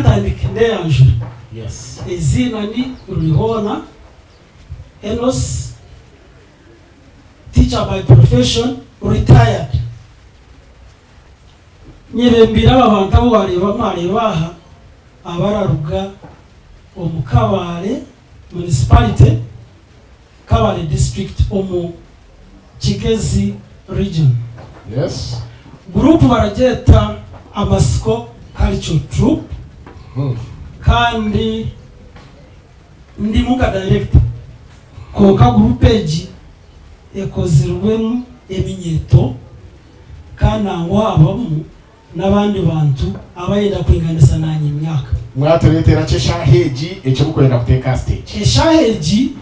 Kantandike ndeyanjura. Yes. Eiziina ni Rurihoona Enos, teacher by profession, retired. Nyebembeire aba bantu abu wareeba mwareeba aha abararuga omu Kabale Municipality, Kabale District omu Kigezi Region. Yes. Guruupu baragyeta Amatsiko Cultural Troupe kandi ndimu nka dayirekita kwonka guruupu egi ekozirwemu eminyeeto kandi nangwa habamu n'abandi bantu abayenda kwinganisa naanye emyaka. Mwatureetera ki eshaaha egi eki murikwenda kuteeka aha siteegi? Eshaaha egi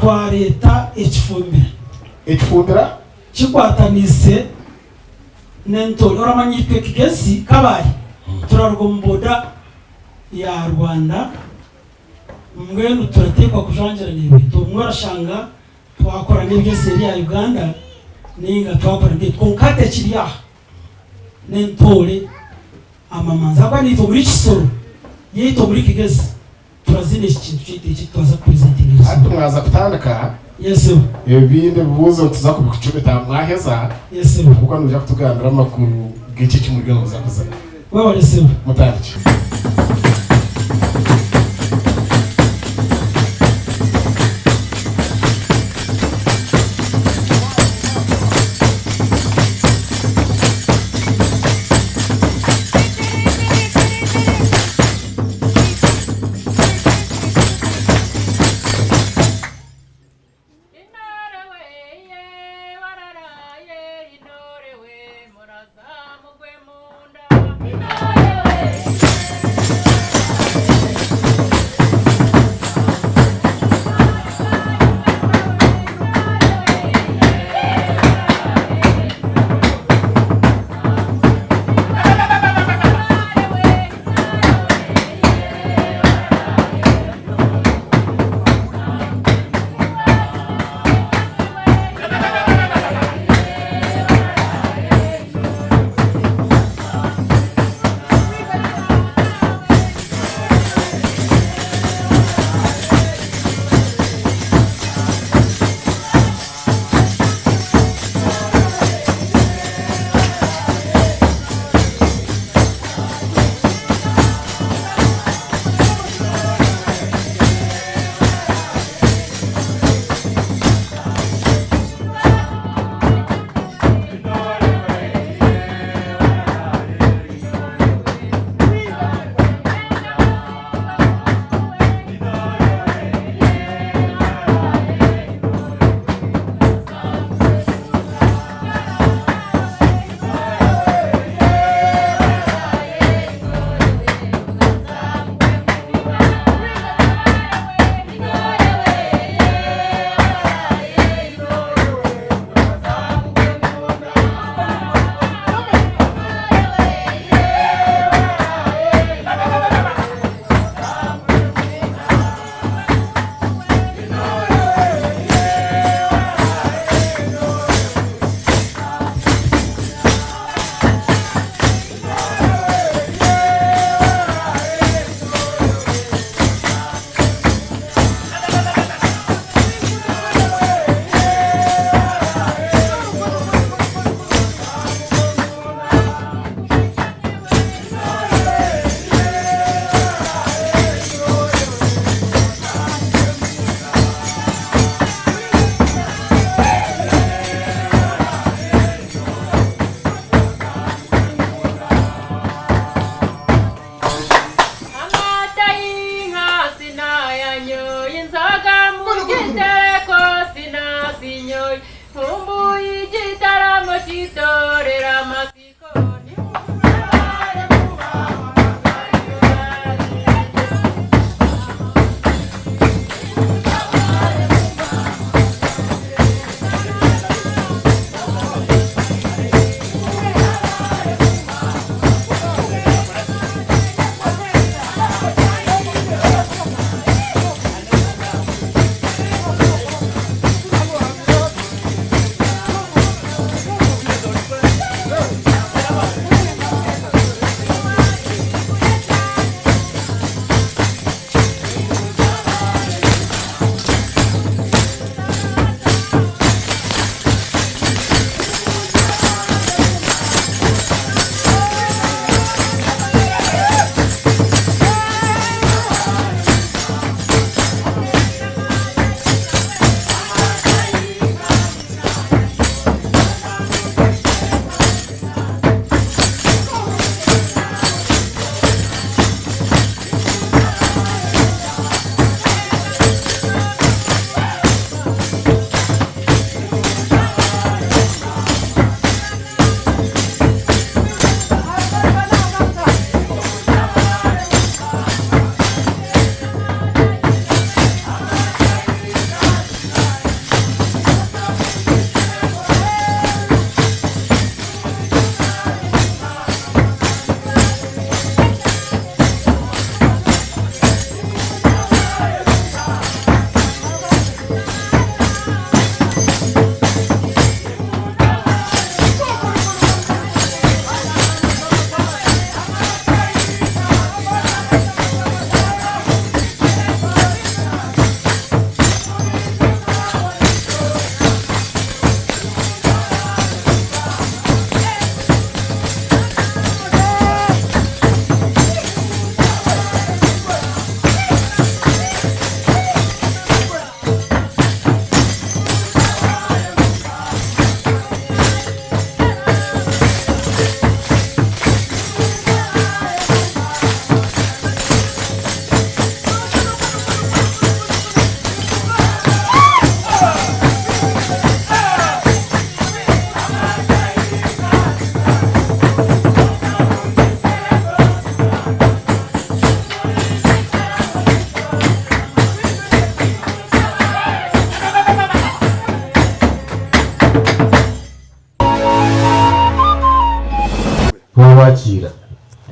twareeta ekifumbira. Ekifumbira? Kikwataniise n'entoore. Oramanya itwe Kigezi Kabale turaruga omu boda ya Rwanda mbwenu turateekwa kujwangyerana ebintu. Obumwe orashanga Twakora n'eby'ensi ya Uganda nainga twakora n'ebi kwonka hati ekiri aha n'entoore amamanzi ahabw'okuba naitwe omuri Kisoro yaitu omuri Kigezi turazina eki kintu kyaitu eki twaza kupresentinga Hati eizooba. mwaza kutandika Yes sebo. ebindi ebibuuzo nituza kubikucumita mwaheza Yes sebo. ahabw'okuba noija kutugambira amakuru g'eki eki muriyo nimuza kuzina. Webale sebo. Mutandikye. Intore we ye wararaye intore we muraza mugwe munda. Intore we ye.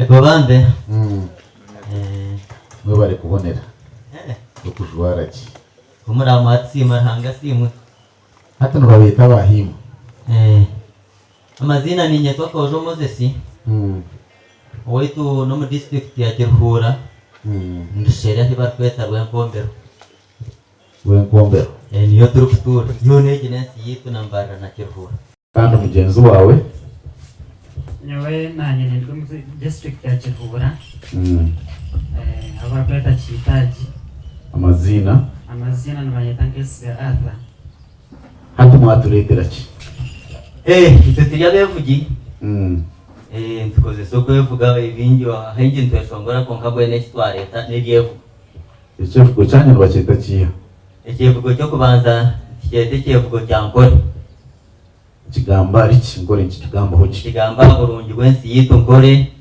Ego bambe. Mwebare kubonera n'okujwara gye. Ku muraba mwatusiima Ruhanga asiimwe. Hati nibabeeta Abahiima. Amaziina ninyetwa Kojo Moses. Owaitu n'omu disiturikiti ya Kiruhura, Ndushere ahu barikweta Rwenkombero. Rwenkombero. Niyo turikutuura. Yoona egi n'ensi yaitu na Mbarara na Kiruhura. Kandi mugyenzi waawe? Nyowe nanye nindi omu district ya Kiruhura ahu barikweta Kiitaagi. Amaziina? Amaziina nibanyeta Nkesiga Arthur. Hati mwatureetera ki? Itwe turi abeevugi, nitukozesa okwevuga ebingi, ahaingi nitweshongora kwonka mbwenu eki twareeta n'ebyevugo. Ekyevugo kyanyu nibakyeta kiiha? Ekyevugo ky'okubanza nitukyeta ekyevugo kya Nkore. Nikigamba ahari ki? Nkore nikigambaho ki? Nikigamba aha burungi bw'ensi yaitu Nkore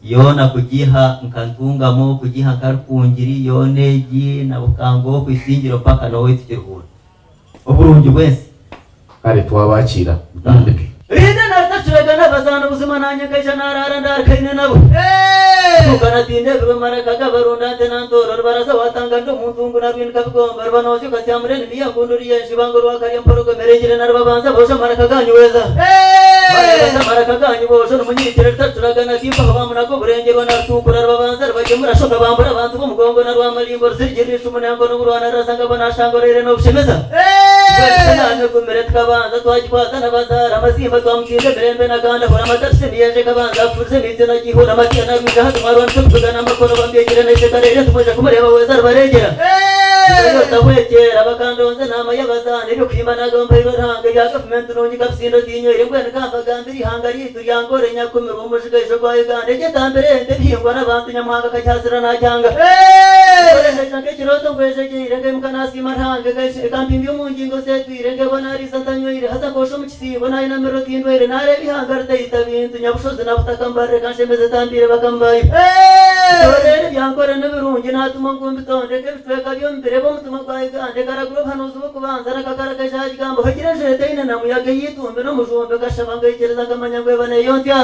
yoona kugiiha nka Ntungamo, kugiiha nka Rukungiri, yoona egi na Bukango Isingiro paka n'owaitu Kiruhura. Oburungi bw'ensi. Kare twabakiira mutandike. Rinda naritacurega n'abazaana buzima nanye nkaija naraara ndarikaine nabo Tuukana tindebirwe maraka g'abarunda nte na ntooro Rubaraza watanga ndi omuntu ngu narwinika bigomba Rubanozya okasyamura enimi y'engundu ri y'enjuba ngu rwakarya empologoma erengire na rubabanza boojo amaraka ganyu weeza Barebaza amaraka ganyu boojo nimunyikire ritacuragana Timpaho bamunaga oburengyerwa na rutuukura Rubabanza rubagyemura shoka bambura abantu b'omugongo na rwamarimbo Ruzirigirira eicumu n'enkono burwana Ruraza ngabo nashanga oraire n'obushemeza Mbwenu shi naamegumire tukabanza twagikwata n'abazaara Amazimba twamutinda emirembe n'agandi Ahura amata arusha emiyenje ekabanza Akufuriza emiitsi nagiihura Amatiya narwija hati mwarwanisa okutugana Amakono bambyegire na Ishekarere Tumwija kumureeba weeza rubareegyera Nyowe otabwekyera bakandonza enaama y'abazaana Eby'okuhimba nagamba mpairwe Ruhanga Ebya gavumenti nungi kabusindo tinywire Mbwenu kambagambire eihanga ryaitu ryankore Nyakumirwa omujigaijo gwa Uganda Egyo etambire ente ebihingwa n'abantu Nyamuhanga akagihasira nagyanga Nkore ngaija nk'ekirooto ngwejegyeire Ngaimuka nasiima Ruhanga Ekampimbya omu ngingo zetwire Ngeebwa nariisa ntanyweire Haza nkoosha omu kisiibo Nayinamirira otindwaire Naareeba eihanga ritaita bintu Nyabushozi na butaka mbarire Kanshemeze etambiire bakama baayo Ntoorere ebyankore nibirungi Naatuma ngu mbitondeke Ebicweka by'omubiri eb'omutima gwa Uganda Ekaragura obuhanuuzi bw'okubanza N'akakara kaija aha kigambo Hagire enjura etaine na muyaga Ey'eitumbi n'omujumbi Nkashaba nkaikiriza nkamanya ngu eba neeyontya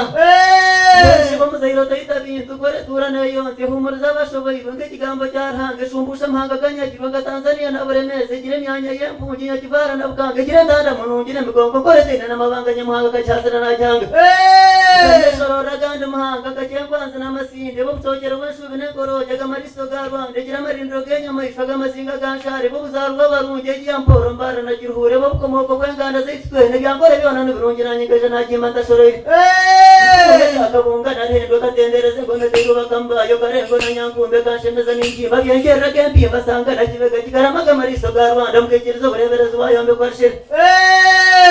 Mbwenu shi iwe omuzaire otaita bintu Kora etuura neeyontya Ehuumuriza abashoboirwe Nk'ekigambo kya Ruhanga Eshumbuusha amahanga aganyagirwe Nka Tanzania na Buremeezi Egire emyanya y'empungi Nyakivara na Bukanga Egire entanda nungi n'emigongo Kora etaine n'amabanga Nyamuhanga akagihasira naagihanga Nkanyeshoroora agandi mahanga Nka Kyenkwanzi n'Amasindi Eb'obutokyero bw'enshubi n'enkorogi Ag'amariisizo ga Rwanda Egire amarindiro g'enyamaishwa Ag'amazinga ga Nshare Eb'obuzaarwa bw'abarungi Egi ya Mpooro Mbarara na Kiruhura Eb'obukomooko bw'enganda zaitu twena Ebyankore byona nibirungi Naanye nkaija naagiima ntashoroire Nitukunde ekya Kabunga na Ruhendo Ekatendereza engoma etairwe bakama baayo Karengo na Nyankumba Ekanshemeza ningimba Byengyerera g'empimba Sanga na Kibega Kigarama Ag'amariisizo ga Rwanda Mukaikiriza obureeberezi bwayombekwa Rushere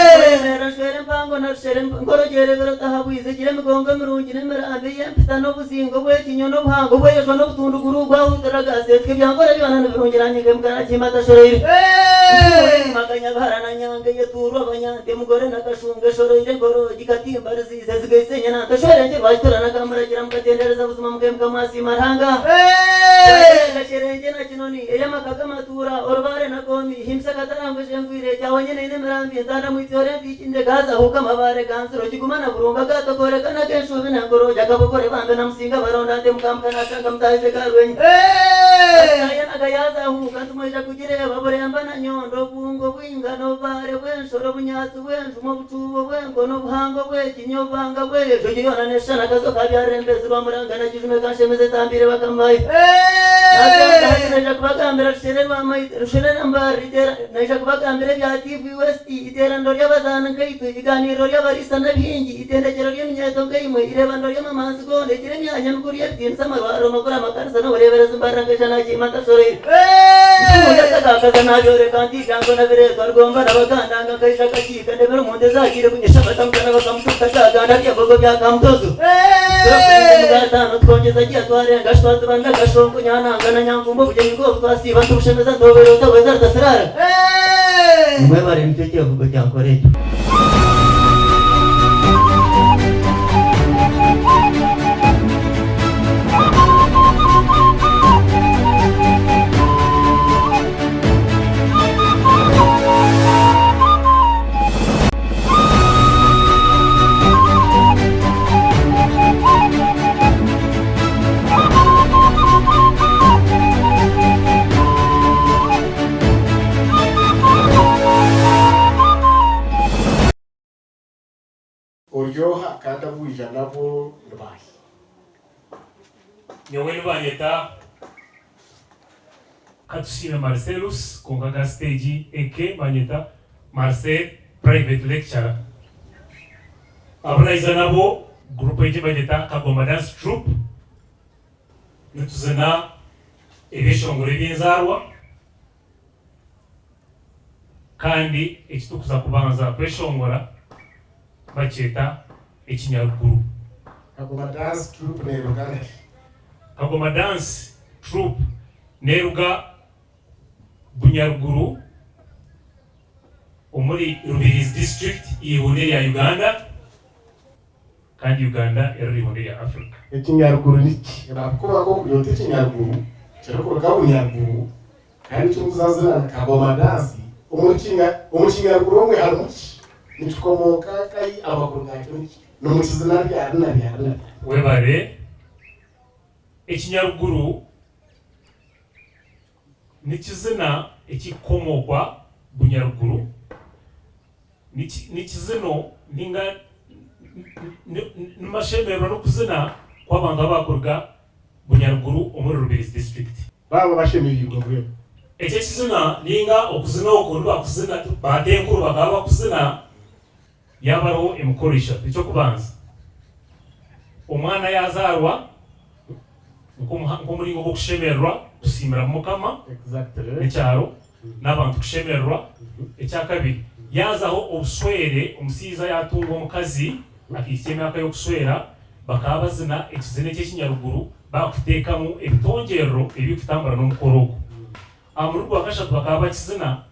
Nkoremeera nshwere empango na Rushere Nkorogyera ebiro tahabwize Egire emigongo mirungi n'emirambi Ey'empita n'obuzingo Obw'ekinyo n'obuhango Obw'eyojwa n'obutunduguru Obwahuutirira gaaseetwa Ebyankore byona nibirungi Naanye nkemuka nakiima ntashoroire Nkuwe Nyabihara na Nyange Eyetuurwa Abanyante Mugore na Kashunga Eshoroire Enkorogi Katimba Ruziizi Ezigaitse Enyanante Eshwerengye Rwakitura na Kamuragira Mukatendereza buzima Mukemuka mwasiima Ruhanga Kasherengye na Kinoni Ey'amaka g'amatuura Orubaare na Komi Himbisa Katarangwa Eshengwire Kyawanyene Eine emirambi Entanda Mwitsore Empiiki Ndega Hazahuuka Amabaare Ganziro Kiguma na Burunga Gaatokore Kanaga Enshubi n'Enkorogi Akabokore Bambe na Musinga Baronda Nte Mukambuka Nashanga Mutahize Karwenyi Kayanaga Yazahuuka Ntumwija Kugireeba Buremba na Nyondo Obungo bw'eingano Obubaare bw'enshoro Obunyatsi bw'enjumo Obucuubo bw'enkono Obuhango bw'ekinya Obubanga bw'ejo Egyo yoona neeshushana Akazo ka Byarurembezi Rwamuranga na Kijume Kanshemeza etambiire bakama baayo Hati naija kubagambira Rushere rwa Rushere na Mbarara Iteera Naija kubagambira ebya TV West Iteeraniro ry'abazaani nkaitwe Igaaniiriro ry'abariisa n'ebihingi Itendekyero ry'eminyeeto nkaimwe Ireebaniro ry'amamanzi goona Egire emyanya mikuru y'ebitiinisa Amarwariro makuru amakanisa n'obureeberezi Mbarara nkaija naagiima ntashoroire Nkuuya ntakaakaza naabyoreka nti ebyango nabireetwa Rugomba na Baganda Nkaija akakiika ndemera omu nte ezaagiire kunyesha amata Mutana bakamutuuta gaaganda Byembogo bya Kamutozo Turakurinda emigaataano tukongyeza giya twarenga Shwatubanda Kashongo Nyananga na Nyankumba Obugyenyi nk'obu twasiiba nitubushemeza Ntobere otahweza rutasiraara Mwebare nikyo kyevugo kyankora ekyo. Aborikwija nabo ni baahi? Nyowe nibanyeta Katusiime Marcellus kwonka aga siteegi eke banyeta Marcel private lecturer. Abu naija nabo group egi nibagyeta Kagoma Dance Troupe nituzina ebyeshongoro eby'enzaarwa kandi eki turikuza kubanza kweshongora bakyeta Ekinyaruguru. Kagoma Dance Troupe neeruga nkahi? Kagoma Dance Troupe neeruga Bunyaruguru omuri Rubirizi District eihunda erya Uganda kandi Uganda eri eihunda erya Africa. Ekinyaruguru niki? Ahabw'okuba nk'oku oti Ekinyaruguru kirikuruga Bunyaruguru kandi eki orikuzazina ni Kagoma Dance, omu Kinyaruguru omwe harimu ki? Nikikomooka nkahi? Amakuru gaakyo niki? Nimukizina ryari na ryari na ryari? Webare. Ekinyaruguru nikizina ekikukomookwa Bunyaruguru. Nikizino ninga nimashemererwa nokuzina kwabantu abakuruga Bunyaruguru omuri Rubirizi district. Baaba bashemereirwe mbwenu. Eki ekizina ninga okuzina oku nibakuzina batenkuru bakaba bakuzina yaaba hariho emikoro ishatu. Ekyokubanza omwana yazaarwa nk'omuringo gw'okushemererwa kusiimiramu Mukama n'ekyaro n'abantu kushemererwa. Ekyakabiri yaazaho obushwere omushaija yaatunga omukazi akahitsya emyaka y'okushwera bakaba bazina ekizina eky'ekinyaruguru baakuteekamu ebitongyerero ebirikutambura n'omukoro ogwo. Aha murundi gwa kashatu bakaba bakizina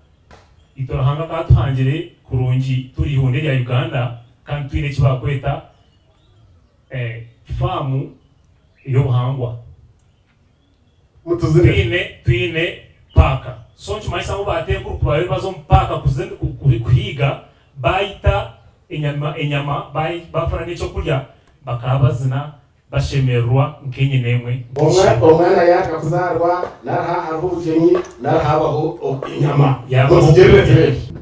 Itwe Ruhanga akaba atuhangire kurungi turi eihunda erya Uganda kandi twine eki baakweta faamu ey'obuhangwa. Mutuzine. Twine twine paaka. So nikimanyisa ngu baatenkuru ku baabaire baza omu paaka kuhiiga, baita enyama enyama baafuna n'eky'okurya, bakaba bazina Bashemererwa nk'enyina emwe nk'eishebo. Omwana yaahika kuzaarwa, nari haabaho obugyenyi, nari haabaho enyama. Yaabaho Mutugirire okurya. tureebe.